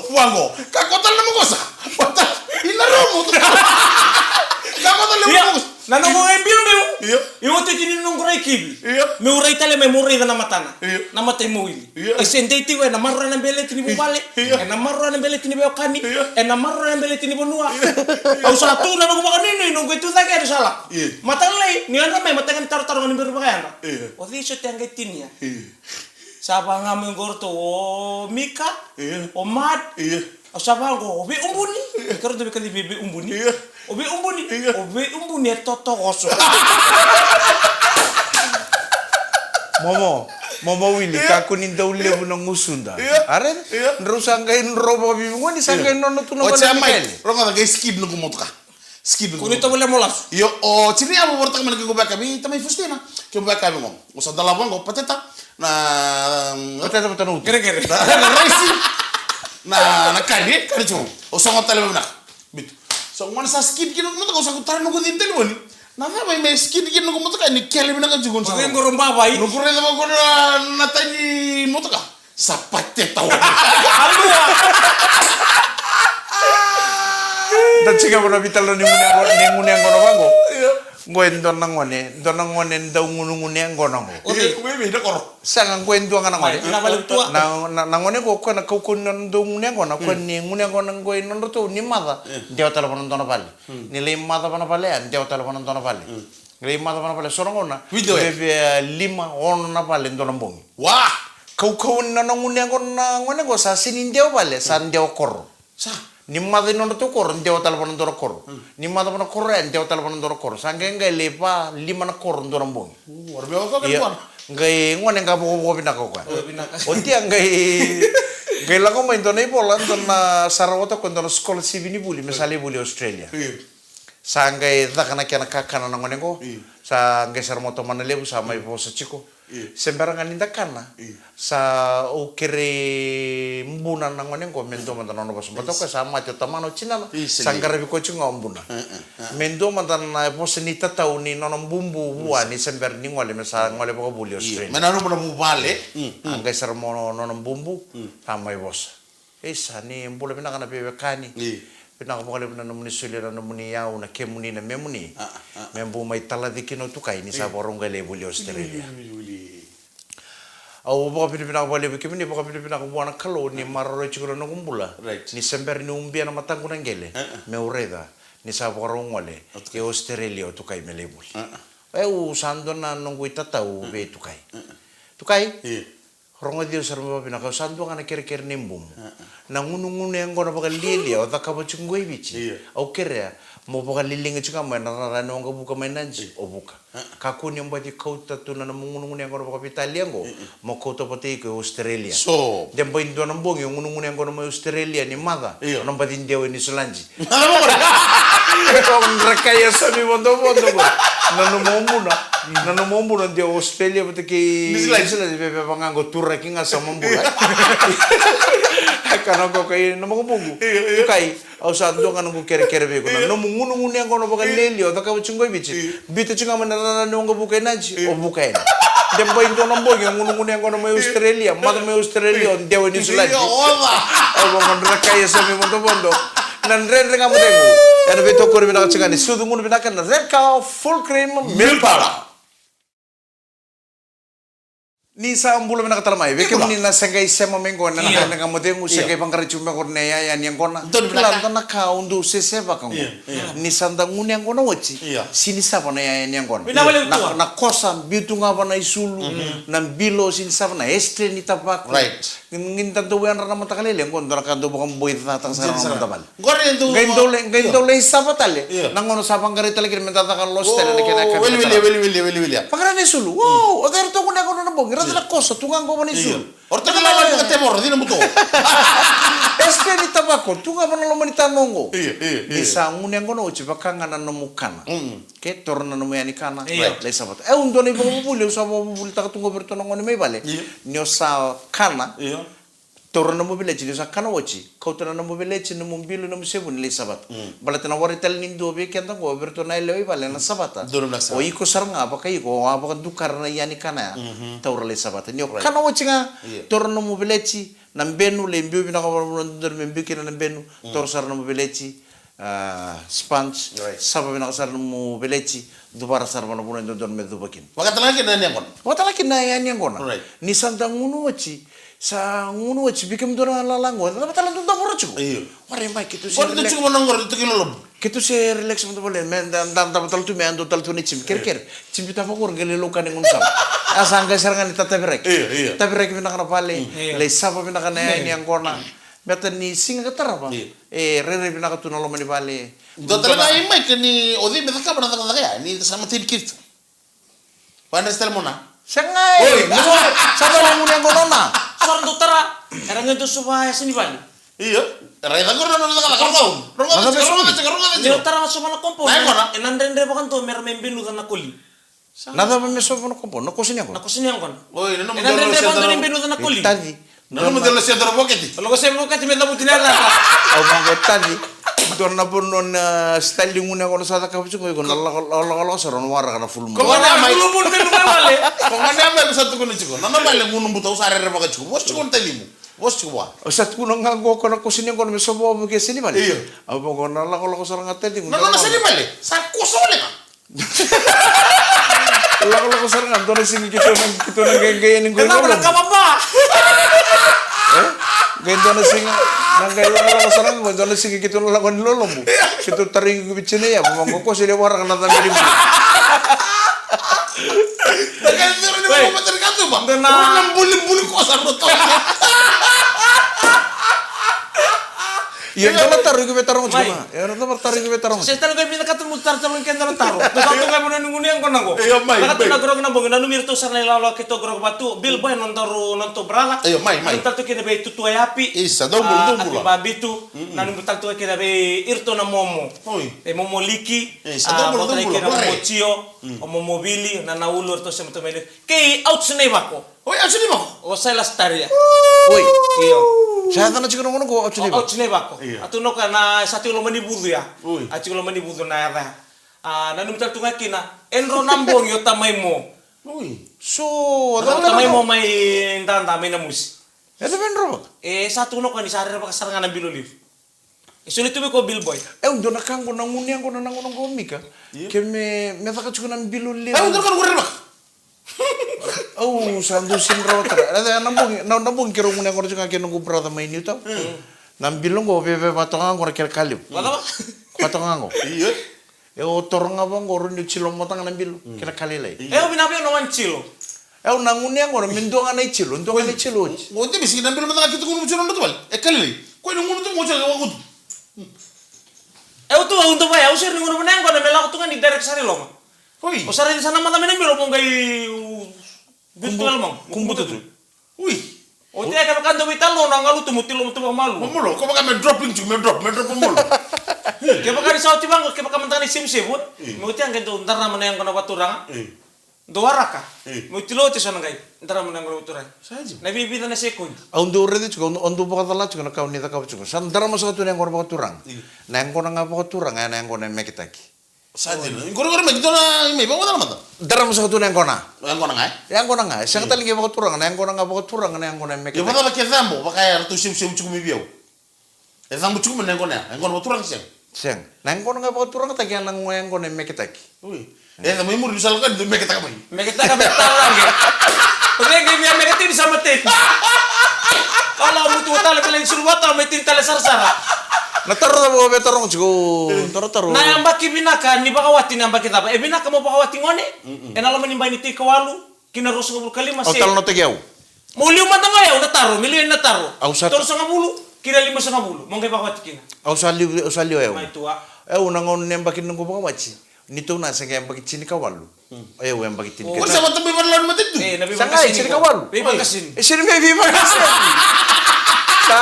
Vaqo. Ka ko tale na makosa. Ko tale. Ina romo. Ka ko tale na makosa. Na noqu e biubiu. Io. Io, teki ni noqu rai kivi. Io. Meu rai tale mai, meu raica na matana. Io. Na mata i Mawili. Io. E se dei tiko, ena maroroya na beleti ni vuvale. Io. Ena maroroya na beleti ni veiwekani. Io. Ena maroroya na beleti ni vanua. Io. Au sa tu na noqu vakanuinui, noqu e tu cake, au sa lako. Io. Mataka lailai, ni yadra mai, mataka ni tarotaro ga ni bera vakayadra. Io. O cei soti a qai tinia? Io. Sa vaga mai qo ratou o Mika, io, o Mad, io. Au sa vaqo, o Veiubuni. Io. Ka ratou veikaci vei Veiubuni. Io. O Veiubuni. Io. O Veiubuni e totokoso. Momo, Momo Wili, io, kakua ni dau levu na gusuda. Io. Are? Io. Drau sa qai dro vakavivugoni, sa, io, qai nona tu na vale ni kele. Rogoca, qai skid noqu motoka. Skip. Kua ni tovolea mo lasu. Io, o tini ya mo vorataka mai na kequ vakavi, tamai Faustina. Kequ vakavi qo. Au sa dolava qo pateta, na, pateta vata na uto. Qereqere. Na, na raisi. Na, na kari, kari tiko. Au sa gole tale mai vinaka. Bitu. So, gona sa skip kina, au sa tara noqu cina telefoni. Na cava me skip kina noqu motoka, ni kele vinaka tiko. Sa qoro bavai. Noqu raica vaqo na, na tani motoka. Sa pateta o. Alua. Da tiko vana vitala ni gunu yaqona, ni gunu yaqona vaqo. Io. Qo e dua na gone, dua na gone dau gunugunu yaqona qo. Io, qo e vei na koro. Sega, qo e dua ga na gone. Mai, na vale tua. Na, na, na gone qo, koya na kaukauwa ni nona dau gunu yaqona, koya ni gunu yaqona qo e nodratou ni maca. Io. Dewa tale vana dua na vale. Hmm. Ni lai maca vana vale ya, dewa tale vana dua na vale. Hmm. Lai maca vana vale, so na gauna. Vica. Veve, e, lima, ono na vale dua na bogi. Wa! Kaukauwa ni nona gunu yaqona na gone qo sa sega ni dewa vale, sa dewa koro. Sa. Ni maca i nodratou koro, dewa tale vua na dua na koro. Ni maca vua na koro ya, dewa tale vua na dua na koro. Sa qai, qai lai va lima na koro dua na bogi. Io. Qai gone ga vokovoko vinaka o koya. Oti ya qai, qai lako mai dua na ivola, dua na sa rawata o koya dua na scholarship ni vuli me sa lai vuli Australia. Sa qai caka na kena kakana na gone qo. Sa qai sara mai tomana levu, sa mai vosa tiko. Se bera ga ni da kana, sa au kerei Buna na gone qo me dua mada na nona vosa. Baleta o koya sa mate o tamana, o tinana, sa qaravi koya tiko ga o Buna. Me dua mada na vosa ni tatau ni nona bubu vua ni se bera ni gole, me sa gole vakavuli Australia. Me nanuma na vuvale. A qai sara mai nona bubu, sa mai vosa. Isa, ni bula vinaka na veiwekani. Vinaka vakalevu na nomuni solia na nomuni iyau, na kemuni, na memuni. Me bau mai talaci kina o Tukai ni sa vakarau qai lai vuli Australia. Au vakavinavinaka vakalevu kemuni, vakavinavinaka vua na Kalou ni maroroi tiko na noqu bula. Ni se bera ni ubia na mataqu na qele, meu raica ni sa vakarau gole e Australia o Tukai me lai vuli. Au sa dua na noqu itatau vei Tukai. Tukai, rogoci au sara mai vakavinaka, au sa dua ga na kerekere ni bumu. Na gunugunu yaqona vakalialia o cakava tiko qo i Viti. Au kerea mo vakaliliga tiko ga mai na rara ni waqavuka mai Nadi, o vuka. Kakua ni o baci kauta tu na nomu gunugunu yaqona vakaveitalia qo mo kauta vata iko e Australia. De bai dua na bogi o gunugunu yaqona mai Australia ni maca, o na baci dewa e Niusiladi. Dra kai yasami vodovodo qo. Na nomu buna, na nomu buna de o Australia vata kei Niusiladi, veveva ga qo, turaki ga sa mabula. Kana qo kai na makubuqu. Tukai, au sa dua ga noqu kerekere vei iko. Na nomu gunugunu yaqona vakalialia o cakava tiko qo i Viti. Biuta tiko ga mai na rara ni waqavuka i Nadi, o vuka yani. De bai dua na bogi o gunugunu yaqona mai Australia, maca mai Australia, o dewa e Niusiladi. Au vaqo dra kai yasami vodovodo. Na Dredre Ga Mo Cegu ena veitokoni vinaka tiko ga ni sucu gunu vinaka na Red Cow Full Cream Milk Powder. Ni sa bula vinaka tale mai vei kemuni na se qai sema mai qo na Dredre Ga Mo Cegu, se qai vaqarai tiko mai qo na yaya ni yaqona. Kila dua na ka au dau sesevaka qo. Ni sa da gunu yaqona oti, se ni sava na yaya ni yaqona. Na kosa biu tu ga va na isulu, na bilo se ni sava, na estre ni tavako. Ni da dau yadra na mataka lailai qo, dua na ka dau vakaboicataka sara na noda vale. Qai dau lai, qai dau lai sava tale. Na gauna sa vaqarai tale kina me da caka losi tale na kena ka. Weliweli, weliweli, weliweli. Vaqarai na isulu. O cei ratou gunu yaqona na bogi? Raica na kosa tu ga qo va na isulu. O ratou na lala ni vakatevoro, cina buto. Estre ni tavako tu ga va na loma ni tano qo. Ni sa gunu yaqona oti, vaka ga na nomu kana. Ke toro na nomu yani kana, lai savata. E, au dua na ivakavuvuli au sa vakavuvulitaka tu qo vei iratou na gone mai vale. Ni o sa kana, taura na nomu veleti, ni o sa kana oti, kauta na nomu veleti, nomu bilo, nomu sevuni, lai savata. Baleta na warai tale ni dua vei keda qo, vei iratou na yalewa i vale na savata. O iko sara ga vakaiko, o a vakadukara na yani kana ya. Taura lai savata. Ni o kana oti ga, taura na nomu veleti, na benu, lai biu vinaka vakavanua dodonu me biu kina na benu, taura sara na nomu veleti, a, sponge, sava vinaka sara na nomu veleti, cuvara sara vakavanua dodonu me cuva kina. Vakatalega kina na yani yaqona. Vakatalega kina na yani yaqona. Ni sa da gunu oti, sa gunu oti, vei kemudou na lala qo, cava tale dou davora tiko? Warai mai, keitou se relax. Keitou se relax mada vale, me da, da, da, tale tu me yadua tale tu na jimi. Kerekere. Jimi tavako qori qai lai laukani gunu sala. A sa qai sara ga ni tataviraki. Taviraki vinaka na vale, lai sava vinaka na yani yaqona. Baleta ni siga ka tarava. E rairai vinaka tu na loma ni vale. Dua tale ga i mai ke ni o cei me cakava na cakacaka ya, ni sa mateni keitou. Vakaderesi tale mona. Sega e. Oi, sa vale gunu yaqona. Sa ra dau tara. Era qai dau suva e yasa ni vale. Io. Raica qori na nona cakacaka. Rogoca, rogoca, rogoca. Ni o tara na sova na compound. Ena dredre vakadua mera mai benuca na koli. Na cava me sova na compound? Na koso ni yaqona. Na koso ni yaqona. Oi, na nomu dredre vakadua ni benuca na koli. Taci. Na nomu dela se dora voketi. Lako se voketi me cavuti na yacada. Au vaqo taci. Dua na vanua na style ni gunu yaqona sa cakava tiko iko na lako, lako, lako sara na waraka na full moon. Ko gone mai full moon me luka vale. Ko gone mai ko sa tukuna tiko. Na nona vale gunu buta au sa rerevaka tiko. Vosa tiko na tacimu. Vosa tiko vua. Au sa tukuna ga qo ko na koso ni yaqona me sova vukei se ni vale. Io. Au vaqo na lako, lako sara ga tacimu. Na nona se ni vale. Sa koso vale ga. Lakolako sara ga, dua na siga keitou na, keitou na qai, qai yani qo i lolobu. E? Qai dua na siga, na qai lakolako sara ga, qai dua na siga keitou na lako yani lolobu. Keitou tarai iko vei Jane ya, vaqo koso e waraka na cabe ni bulu. Na qai curu ni vaqo matani katuba. Dua na bulibuli kosa rota. Ia, dua na taro iko via taroga tiko ga. Ia, dua na taro iko via taroga. Se tale qai vinakata mo tarotaroga keda na taro. Tou sa tu qai mo na nugu ni yaqona qo. Io, mai, mai. Vinakata na qoroqo na bogi, nanumi iratou sara na ilawalawa keitou qoroqo vatu. Bill Boy, na nodaru, na nodatou brother. Io, mai, mai. Nanumi tale tu kina vei Tutu Ayapi. Isa, dou bula, dou bula. Api Babitu. Nanumi tale tu kina vei iratou na momo. Oi. E momo Liki. Isa, dou bula, dou bula. Momo Tio. O momo Vili, na Naulu, iratou se matou mai. Kei Ouch Nei Vako. Oi, Ouch Nei Vako. O Silas Taria. Oi. Io. Sa yacana tiko na gauna qo, Ouch Nei Vako. Ouch Nei Vako. Io. A tu noka na sa tiko loma ni vucu ya. Oi. A tiko loma ni vucu na yaca ya. A, nanumi tale tu ga kina. E dro na bogi o tamai mo. Oi. So, o tamai mo mai dada mai na musi. E cava e dro vaka? E sa tu noka ni sa rerevaka sara ga na bilo liu. E soli tu vei ko Bill Boy. E, au dua na ka qo na gunu yaqona na gauna qo Mika. Io. Ke me, me caka tiko na bilo levu. E, au dua na ka qo rerevaka. Au sa dau sini rawa tara. E, na bogi, na, na bogi keirau gunu yaqona tiko ga kei noqu brother mai Newtown. Mm. Na bilo qo, veve vatoka ga qo na kena ka levu. Vatoka? Vatoka ga qo. Io. E o toro ga vaqo, rawa ni o tilo mada ga na bilo, kena ka lailai. E o vinaka vei au na one tilo. E o na gunu yaqona, me dua ga na itilo, dua ga na itilo oti. Oti me sigi na bilo mada ga ki tu gunu tilo na tu vale. E ka lailai. Ko ina gunu tu mo tilo wakutu. E o tu au dua vaya, au seri ni gunu vana yaqona me lako tu ga ni direct sara i loma. Oi. O sara ni sana mada me na bilo mo qai biuta tu e loma. Kumbuta tu. Ui. O tea kevaka dau veitalanoa na galu tu mo tilo mo tu vakamalua. Mo malo, ko vaka me dropping tu, me drop, me drop mo malo. Kevaka ni sa oti vaqo, kevaka mada ga na isevusevu, e? Io. Me oti a qai dau darama na yaqona vakaturaga. Io. Dau waraka. Io. Me oti lo oti so na qai darama na yaqona vakaturaga. Sa oti. Na vivica na sekodi. Au dau raica tiko, au dau vakacala tiko na ka o ni cakava tiko. Sa darama saka tu na yaqona vakaturaga. Io. Na yaqona ga vakaturaga, na yaqona e meketaki. Sa dina. Qori, qori, mai, dua na, mai, vakamatala mada. Darama saka tu na yaqona. Yaqona ga, e? Yaqona ga, e sega tale ga vakaturaga, na yaqona ga vakaturaga, na yaqona e meketaki. Ia, vakacava ke cabo, vaka e ratou sevusevu tiko mai vei au. E cabo tiko mai na yaqona ya, yaqona vakaturaga sega. Sega. Na yaqona ga vakaturagataki, ya na yaqona e meketaki. Ui. E, sa mai muri, sa lako ni dau meketaka mai. Meketaka mai tara lage. O cei qai via meketini sa mateni. Kala o mutu tale pele ni sulu vata, mai tini tale sarasara. Na taro cava o via taroga tiko, taro, taro. Na yabaki vinaka ni vakawati na yabaki cava? E vinaka mo vakawati gone? Mm-mm. E na loma ni bai ni tini ka walu ki na ruasagavulu ka lima se? Au talanoataki au. Mo liu mada ga o yau na taro, me liu yani na taro. Au sa tolusagavulu ki na limasagavulu, mo qai vakawati kina. Au sa liu, au sa liu o yau. Mai tua. Au na gauna ni yabaki ni noqu vakawati. Ni tou na se qai yabaki tini ka walu. Mm. O yau yabaki tini ka walu. Sa vata mai vana ni matanitu? E, na veivakasini. Sa qai tini ka walu. Veivakasini. E sini me veivakasini. Sa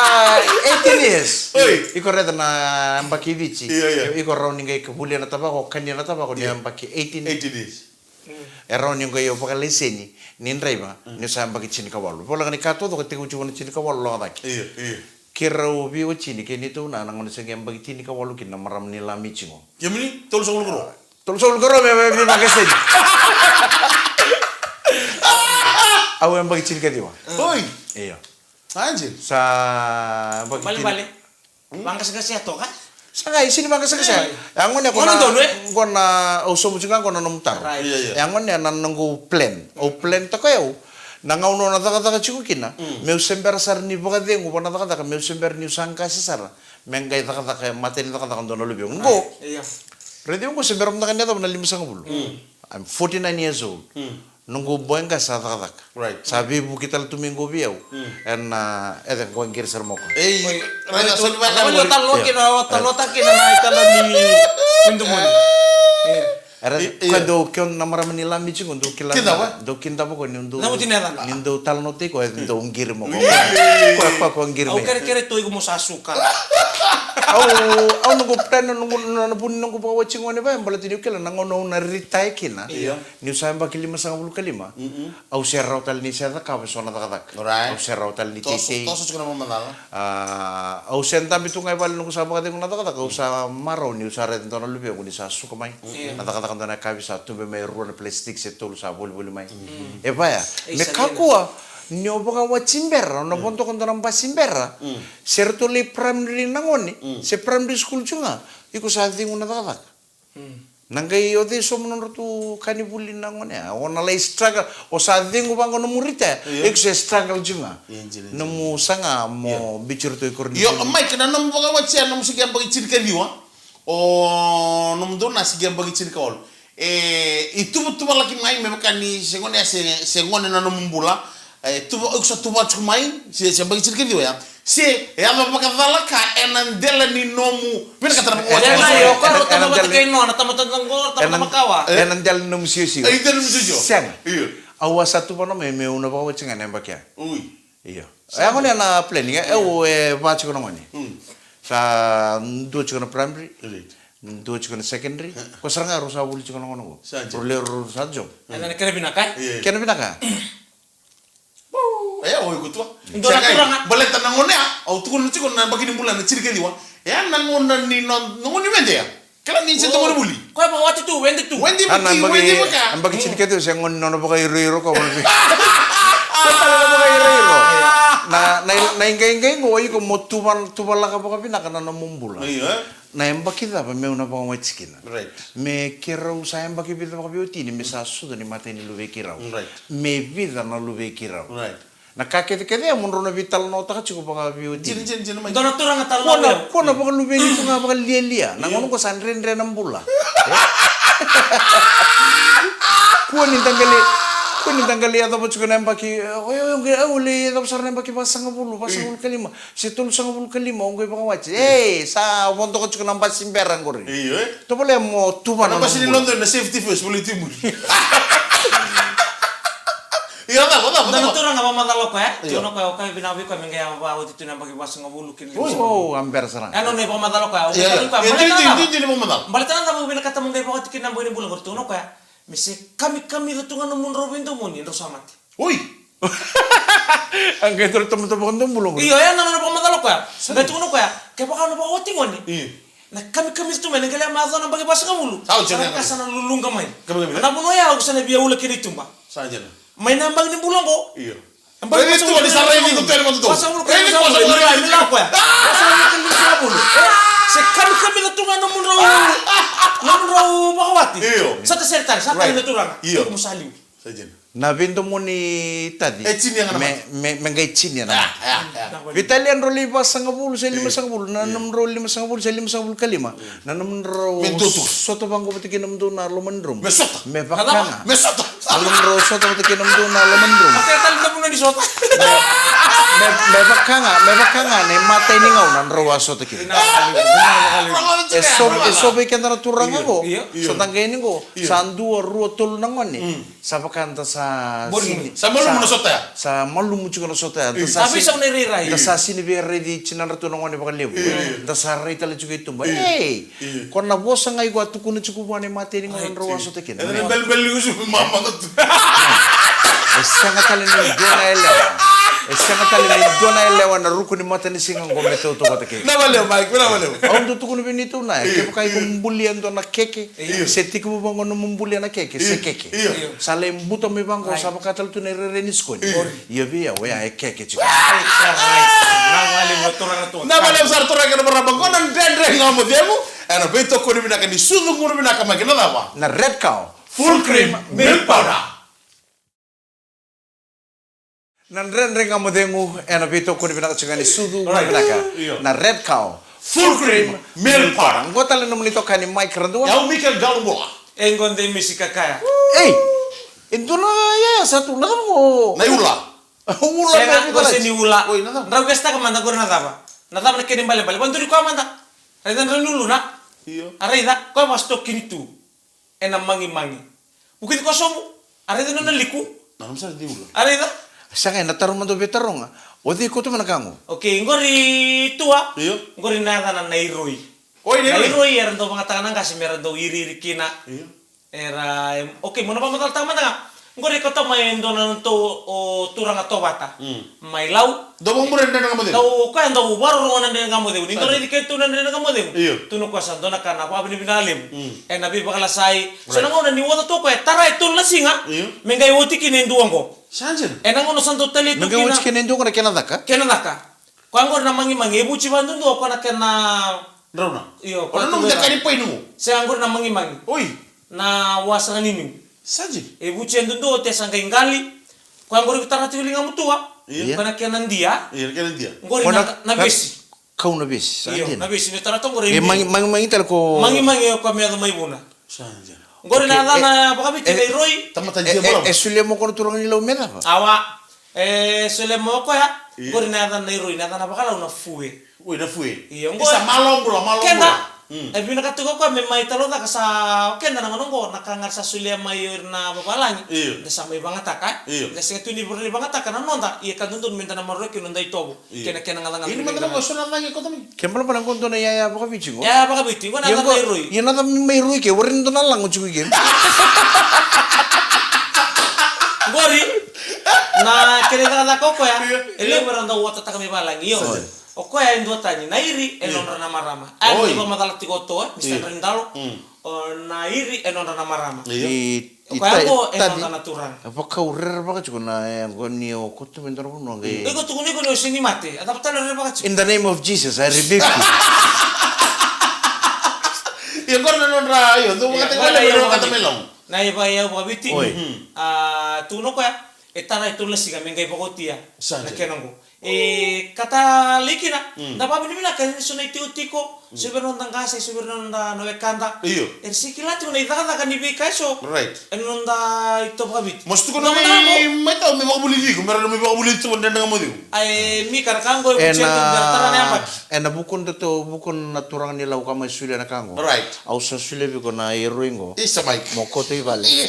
eighteen years. Oi. Iko raica na yabaki i Viti. Io, io. Iko rawa ni qai volia na tavako, kania na tavako, ni yabaki eighteen. Eighteen years. Mm. E rawa ni qai o vakalaiseni ni draiva, mm, ni sa yabaki tini ka walu. Voleka ni ka taucoko tekivu tiko na tini ka walu lako cake. Io, io. Keirau veiwatini kei neitou na, na gauna se qai yabaki tini ka walu kina na marama ni Lami tiko. Kemuni, tolusagavulu ka rua? Tolusagavulu ka rua me, me, me veivakaseni. Au yabaki tini ka ciwa. Oi. Io. Sa yabaki tini. Vale, vale. Hmm? Vaqaseqasea toka? Sa qai sini vaqaseqasea. Io. Ya gona ko na, gona, au sobu tiko ga gona nomu taro. Right. Io, io. Ya gona na noqu plan. Au plan taka o yau. Na gauna au na cakacaka tiko kina. Mm. Meu se bera sara ni vakacegu vua na cakacaka, meu se bera niu sa qase sara. Me qai cakacaka, e mata ni cakacaka dua na luveu. Qo. Right. Io. Raici au qo se bera mada ga ni yacova na limasagavulu. Mm. I'm forty-nine years old. Mm. Noqu boy qase sa cakacaka. Right. Sa veivuke tale tu mai qo vei au. Mm. Ena, e, qo qiri sara mai o koya. Ei, oi, raica, oi, soli vaka oi, qori. Talanoa kina, talanoataka kina na italanoa ni domoni. Era, e, e, koya dau keo na marama ni Lami tiko, dau kila, kidava? Dau kidava koya, ni dau, na uti na yacana, ni dau talanoataki koya, e dau qiri mai o koya. Ui. Koya, koya, koya qiri mai. Au kerekere tu iko mo sa suka. Au, au noqu plan, noqu, na, na vu ni noqu vakawati gone vaya, baleta niu kila na gauna au na retire kina. Io. Niu sa yabaki limasagavulu ka lima. Mm-mm. Au se rawa tale ni se cakava so na cakacaka. Alright. Au se rawa tale ni teitei. Toso, toso tiko na mamacala. A, au se dabe tu ga i vale noqu sa vakacegu na cakacaka, au sa marau niu sa raica dua na luvequ ni sa suka mai. Mm. Na cakacaka dua na yakavi sa tube mai e rua na plastic se tolu sa volivoli mai. Mm. E vaya. E, me kakua ni o vakawati bera, o na vodoka dua na basi bera. Mm. Se ratou lai primary na gone, mm, se primary school tu ga, iko sa cegu na cakacaka. Mm. Na qai o cei sobu nodratou ka ni vuli na gone ya. O na lai struggle, o sa cegu vaqo nomu retire. Io. Iko se struggle tu ga. Io, io, io. Nomu saga mo, io, biuti iratou i koronivuli. Io, Mike, na nomu vakawati ya, nomu se qai yabaki tini ka ciwa. O nomu dou na se qai yabaki tini ka walu. E, i tuvatuvalaki mai me vaka ni se gone ya, se, se gone na nomu bula. E, tuva, iko sa tuva tiko mai, se, se yabaki tini ka ciwa ya. Se e yaco vakacalaka ena dela ni nomu vinakata na vakawati. Ena dela ni nomu siosio. Ena dela ni nomu siosio. Sega. Au a sa tuvana mai meu na vakawati ga na yabaki ya. Io. E a gone na planning, e au e va tiko na gone. Sa dua tiko na primary, dua tiko na secondary. Ko sara ga rau sa vuli tiko na gone qo. Rau lewe rau sa job. Kena vinaka. Kena vinaka. E, o iko tua. Dua na turaga. Baleta na gone ya, au tukuna tiko na yabaki ni bula na tini ka ciwa. E a na gone ni no, na gone ni wede ya. Kila ni se togoni vuli. Koya vakawati tu, wede tu. Wede vaka, wede vaka. Yabaki tini ka ciwa se gone ni nona vakairoiro ko voli. Ko tale na vakairoiro. Na, na, na iqaiqai qo iko mo tuva, tuvalaka vakavinaka na nomu bula. Na yabaki cava meu na vakawati kina. Me keirau sa yabaki vica vakaveiwatini me sa sucu ni matai ni luvei keirau. Me vica na luvei keirau. Na ka kecekece ya mo drau na veitalanoataka tiko vakaveiwatini. Dua na turaga talanoa. Kua na vakaluveni tu ga vakalialia. Na gauna qo sa dredre na bula. Kua ni da qai, kua ni da qai yacova tiko na yabaki. Au lai yacova sara na yabaki vasagavulu, vasagavulu ka lima. Se tolusagavulu ka lima au qai vakawati. Ei, sa vodoka tiko na basi bera qori. Tovolea mo tuvana na basi ni lodo na safety first, volai tu i muri. Io, cava, cava, cava. Dua na turaga vakamacala o koya. Tukuna o koya, o koya vinaka vei koya me qai vakawati tu na yabaki vasagavulu kina. O, a bera sara. E nona ivakamacala o koya. Baleta na cava au vinakata mo qai vakawati kina na yabaki ni bula qori, tukuna o koya. Me se kamikamica tu ga nomudrau veidomoni, drau sa mate. Oi! A qai toro tamata vakadomobula qo. Io, e na nona vakamacala o koya. Qai tukuna o koya, kevaka o na vakawati gone. Io. Na kamikamica tu mai, na qai yaco na yabaki vasagavulu. Sa oti na yabaki. Sa na luluqa mai. Kamikamica. Na vanua ya au sa na via ula kina i tuba. Sa dina. Mai na yabaki ni bula qo. Io. Yabaki vasagavulu. Raici tu, ni sa raici tu, ni sa raici tu. Vasagavulu, raici tu, vasagavulu, raici tu. Vasagavulu, raici tu. E, se kamikamica tu ga nomudrau, nomudrau vakawati. Io. Sa ta sere tale, sa tale na turaga. Io. Iko mo sa liu. Sa dina. Na veidomoni taci. E tini ga na mate. Me, me, me qai tini ga na mate. Veitalia drau lai vasagavulu se limasagavulu, na nomudrau limasagavulu se limasagavulu ka lima. Na nomudrau sota vaqo vata kei nomudou na loma ni dromu. Me sota. Me vaka ga. Me sota. Na nomudrau sota vata kei nomudou na loma ni dromu. Me, me, me vaka ga, me vaka ga na imatai ni gauna drau a sota kina. E so, e so vei keda na turaga qo. Sa da qai ni qo. Sa dua, rua, tolu na gone. Sa vaka da sa sini, sa malumu na sota ya. Sa malumu tiko na sota ya. Da sa sini, da sa sini via raici tinadratou na gone vakalevu. Da sa rai tale tiko i tuba. Ei, ko na vosa ga iko a tukuna tiko vua na imatai ni gauna drau a sota kina. E sega tale ni dua na yalewa. E sega tale ni dua na yalewa na ruku ni matanisiga qo me tautauvata kei. Na valeu, Mike, na valeu. Au dau tukuna vei nitou na, kevaka iko bulia dua na keke. Io. Se tekivu vaqo nomu bulia na keke, se keke. Io. Sa lai buta mai vaqo, sa vaka tale tu na irairai ni sikoni. Io. Ia vei au, oya e keke tiko. Ai, karai. Na vale mo turaga tu. Na vale mo sara turaga na marama qo na Dredre Ga Mo Cegu. Ena veitokoni vinaka ni sucu gunu vinaka mai kina cava? Na Red Cow Full Cream Milk Powder. Na Dredre Ga Mo Cegu, ena veitokoni vinaka tiko ga ni sucu, vinaka. Io. Na Red Cow Full Cream Milk Powder. Qo tale nomuni itokani Mike Radua. Au Mika Qalobula. E qo de Misi Kakaya. Ei, e dua na yaya sa tu, na cava qo? Na iula. Ula. Sega, qo se ni ula. Oi, na cava? Drau qesitaka mada qori na cava. Na cava na kena ibalebale. Vaduri koya mada. Raica drau ni uluna. Io. A raica, koya vaka sotokini tu. Ena magimagi. Vukici koya sobu. A raica nona liku. Na nona sa liu. A raica. Sega, ena taro mada, veitaroga. O cei kauta mai na ka qo? Okei, qori Tua. Io. Qori na yacana na iroi. Oi, na iroi. Na iroi era dau vagataka na qase me ra dau iriiri kina. Io. Era, em, okei, mo na vakamacalataka mada ga. Qori e kauta mai e dua na nodatou, o, turaga Tovata. Mm. Mai Lau. Dau vakabura na Dredre Ga Mo Cegu. Dau, o koya dau vakarorogo na Dredre Ga Mo Cegu. Ni dau raici keitou na Dredre Ga Mo Cegu. Io. Tukuna o koya sa dua na ka na vakavinavinaka levu. Mm. Ena veivakalasai. Right. So na gauna ni oca tu o koya, tara e tolu na siga. Io. Me qai oti kina e dua oqo. Sa dina. Ena gauna sa dau tali tu kina. Me qai oti kina e dua oqo na kena caka. Kena caka. Koya qori na magimagi, e vuci vakadudua, koya na kena. Drauna. Io, o na nomu cakani pai nomu. Sega, qori na magimagi. Oi. Na wasa ga ni niu. Sa dina. E vuci e dudua, oti e sa qai qali. Koya qori tara tiko e ligamu Tua. Io. Koya na kena dia. Io, na kena dia. Qori na, na vesi. Kau na vesi, sa dina. Io, na vesi, me tara tu qori. E magi, magimagi tale ko. Magimagi o koya me yaco mai Vuna. Sa dina. Qori na yacana vakaviti na iroi. Tamata dia balavu. E solia mo ko na turaga ni Lau me cava? Awa. E solia mai o koya. Io. Qori na yacana na iroi, na yacana vakalau na fue. Oi, na fue. Io, qo. Isa, malo bula, malo bula. Keda. Mm. E vinakata tiko o koya me mai talaucaka sa o keda na gauna qo, na ka ga sa solia mai o ira na vavalagi. Io. Da sa mai vagataka, e? Io. Da sega tu ni vara ni vagataka na noda, ia ka dodonu meda na maroroya kina noda itovo. Io. Kei na kena gacagaca. Ini mada na vei ira. Qo so na cagi e koto mai. Ke balabala qo dua na yaya vakaviti qo. Yaya vakaviti, qo na yacana na iroi. Ia na yacana mai iroi ke, warai ni dua na lago tiko i ke. Qori, na kena icakacaka o koya, io, e levu era dau otataka mai valagi, io. Sa dina. O koya e duatani, na iri e nodra na marama. Oi. A, ni vakamacala tiko o Toa, e, Mister Renidalo. Mm. O na iri e nodra na marama. Io. I, o koya qo e nodra na turaga. Vakau rerevaka tiko na yaqona ni o koto mai dua na vanua qai. Iko tukuni iko ni o sega ni mate, a cava tale o rerevaka tiko? In the name of Jesus, I rebuke you. Ia qori na nodra, io, dou vakataka mai loma, dou vakataka mai loma. Na ivakayau vakaviti. Oi. Mhm. A, tukuna o koya, e tara e tolu na siga me qai vakaotia. Sa dina. Na kena qo. E, ka talei kina, mm, da vakavinavinaka ni so na itikotiko, mm, so vei ira na noda qase, so vei ira na noda, na wekada. Io. Era se kila tiko na icakacaka ni veika eso. Right. Ena noda itovo vakaviti. Mas tukuna mai, mai tau me vakavulici iko, me ra mai vakavulici tu, dredre ga mo ciu. Ai, mi ka ra ka qo e vutia tu, me ra tara na yabaki. Ena vuku na tu, vuku na turaga ni Lau ka mai solia na ka qo. Right. Au sa solia vei iko na iroi qo. Isa, Mike. Mo koto i vale. Io.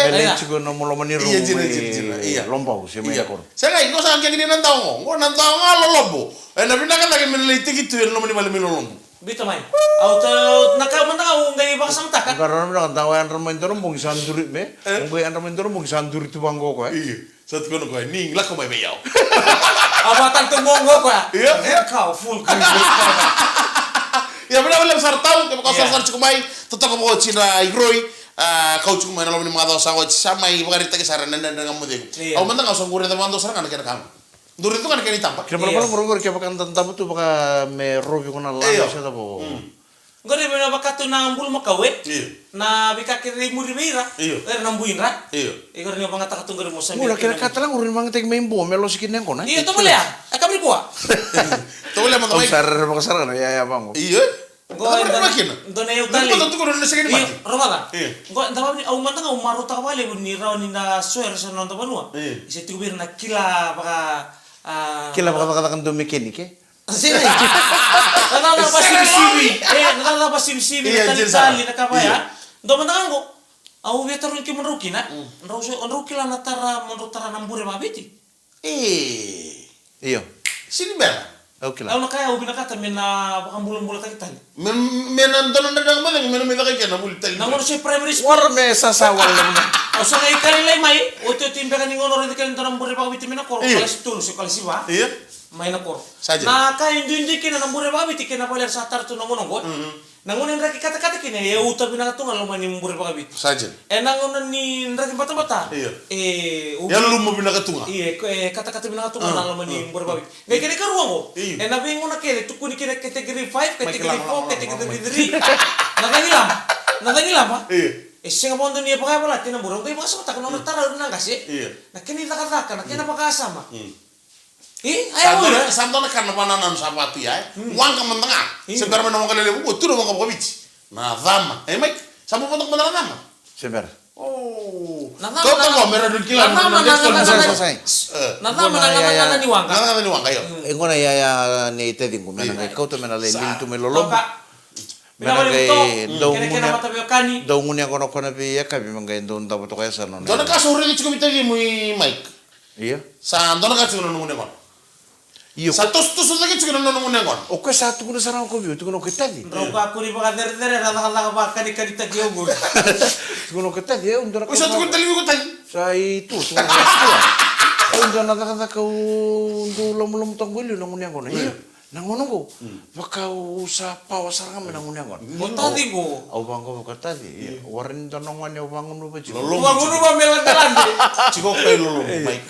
Me lai tiko na loma ni rumu. Io, dina, dina, dina. Io. Lobau, se mai na koro. Sega, iko sa kekeni na dau qo. Qo na dau ga lolobo. Ena vinaka cake me na lai teki tu ena loma ni vale me lolobo. Biuta mai. Au ta, na ka mada ga au qai vakasamataka. Qarauna vinaka, dau yadra mai dua na bogi sa duri me. E? Au qai yadra mai dua na bogi sa duri tu vaqo o koya. Io. Sa tukuna o koya, ni lako mai vei au. A vaka tale tu qo o koya. Io, io. Ka full green. Ia, vinaka vakalevu sara tau, kevaka o sarasara tiko mai, totoka vakaoti na iroi, a, kau tiko mai na loma ni macawa sa oti, sa mai vakaraitaki sara na dredre ga mo cegu. Io. Au mada ga au sa qai raica vakadua sara ga na kena ka qo. Dou raica tu ga na kena itaba. Kena balabala qori, kevaka da davo tu vaka me rovi ko na lami se cava. Mm. Qori me na vaka tu na bulumakau, e? Io. Na veika kece e muri vei ira. Io. Era na buidra. Io. E qori ni vagataka tu qori mo sa. Qori na kena ka tale qori ni vagataki mai Bua me losi kina yaqona. Io, tovolea. E ka vei koya. Tovolea mada mai. Au sa rerevaka sara ga na yaya vaqo. Io. Qo e dua na iyau tale. Io, rogoca. Io. Qo e dua na, au mada ga au marautaka vakalevu ni rawa ni na soya era sa na noda vanua. Io. E se tiko vei ira na kila vaka, a, kila vakacakacaka dau mekenike. Sega. Na cakacaka vakasivisivi. E, na cakacaka vakasivisivi, na talitali, na ka vaya. Io. Dua mada ga qo. Au via tarogi kemudrau kina. Mm. Drau se, drau kila na tara, mo drau tara na bure vakaviti. E. Io. Sega ni bera. Au kila. Au na kaya, au vinakata me na vakabulabulataki tale. Me, me na dua na dredre ga mo cegu, me na mai caka i kena vuli tale. Na gauna se primary school. Wara me sasa wale. Au sa qai kali lai mai, otioti beka ni gauna au raica kina dua na bure vakaviti mai na koro, io, kalasi tolu se kalasi va. Io. Mai na koro. Sa dina. Na ka e duidui kina na bure vakaviti kei na vale era sa tara tu na gauna oqo. Mhm. Na gauna e draki katakata kina, e uta vinaka tu ga na loma ni bure vakaviti. Sa dina. E na gauna ni draki batabata. Io. E, e alumu vinaka tu ga. Io, e, e katakata vinaka tu ga na loma ni bure vakaviti. Qai kena ikarua oqo. Io. E na veigauna kece, tukuni kina category five, category four, category three. Na cagilaba. Na cagilaba. Io. E sega vakadua ni e vakayavalati na bure. Au qai vakasamataka na nona tara o ira na qase. Io. Na kena icakacaka, na kena vakasama. Mm. E, sa dua na ka na vakanananu sa vaka tu ya, e. Mm. Waqa mada ga. Mm. Se bera mai na waqa lelevu, qo tu na waqa vakaviti. Na cama. E, Mike, sa bau vodo mada na cama. Se bera. O. Na cama, kauta na qo, me ra dau kila na cama, na cama, na cama. E. Na cama, na cama ni waqa. Na cama ni waqa, io. Mm. E, qo na yaya ni taciqu, me na qai kauta me na lai lili tu mai lolobu. Me na qai dau gunu, dau gunu yaqona o koya na veiyakavi, me qai dau davo toka e yasana. Dua na ka sa au raica tiko vei tacimu i Mike. Io. Sa dua na ka tiko na nona gunu yaqona. Io. Sa tosotoso cake tiko na nona gunu yaqona. O koya sa tukuna sara ga o koya vei au, tukuna o koya, taci. Drau kakua ni vakacerecerei na cakacaka vakakanikanitaki au qori. Tukuna o koya, taci, au dua na ka. Oi, sa tukuna tale vei iko, taci. Sa i tu, tukuna o koya, au dua na cakacaka au dau lomalomataka qo e liu na gunu yaqona. Io. Io. Na gauna oqo, mm, vaka au sa pawa sara ga mai na gauna oqo. Mo taci qo. Au vaqo vaka taci. Io. Warai ni dua na gone au vagunuva tiko. Lolobu. Vagunuva me ladelade. Tiko o koya i lolobu, Mike.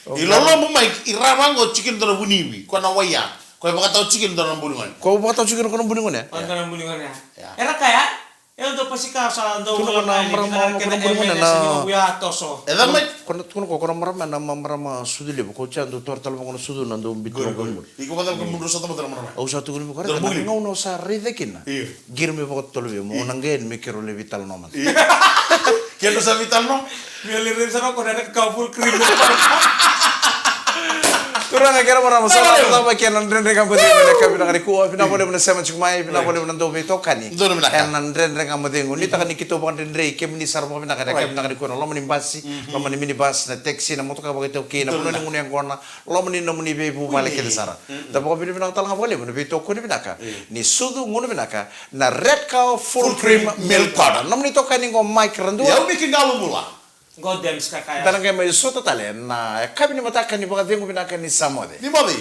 I lolobu, Mike, i ra vaqo tiko e dua na vunivi. Ko na waia. Ko e vakatau tiko e dua na buli gone. Ko vakatau tiko e dua na buli gone. Ko na buli gone. Ia. Era kaya? E dua pasika sa dau. Tukuna ko na marama, ko na marama na. E cava mai? Ko na, tukuna ko, ko na marama na ma-, marama sucu levu, ko sa dau toro tale vaqo na sucu na dau bitu vaqo. Iko vacava ko mudru sa tamata na marama? Au sa tukuna vaqo, na gauna au sa raica kina. Io. Qiri me vakatotolo vei au, mo na qai yani me keirau lai veitalanoa mada. Io. Kena sa vital no. Mele rei sa no ko na ka full cream. Turaga kei na marama, sa na tava kei na Dredre Ga Mo Cegu ena yakavi vinaka nikua. Vinaka vakalevu na sema tiko mai, vinaka vakalevu na dau veitokani. Donu vinaka. Ena Dredre Ga Mo Cegu. Nuitaka ni keitou vakadredrei kemuni sara vakavinaka ena yakavi vinaka nikua, na loma ni basi, loma ni minibus, na taxi, na motoka vakaitaukei, na vanua ni gunu yaqona, loma ni nomuni veivuvale kece sara. Da vakavinavinaka tale ga vakalevu na veitokoni vinaka ni sucu gunu vinaka na Red Cow Full Cream Milk Powder. Nomuni tokani qo Mike Radua. Yau Miki Qalobula. Qo Dems Kakaya. Da na qai mai sota tale na yakavi ni mataka ni vakacegu vinaka ni sa moce. Ni moce.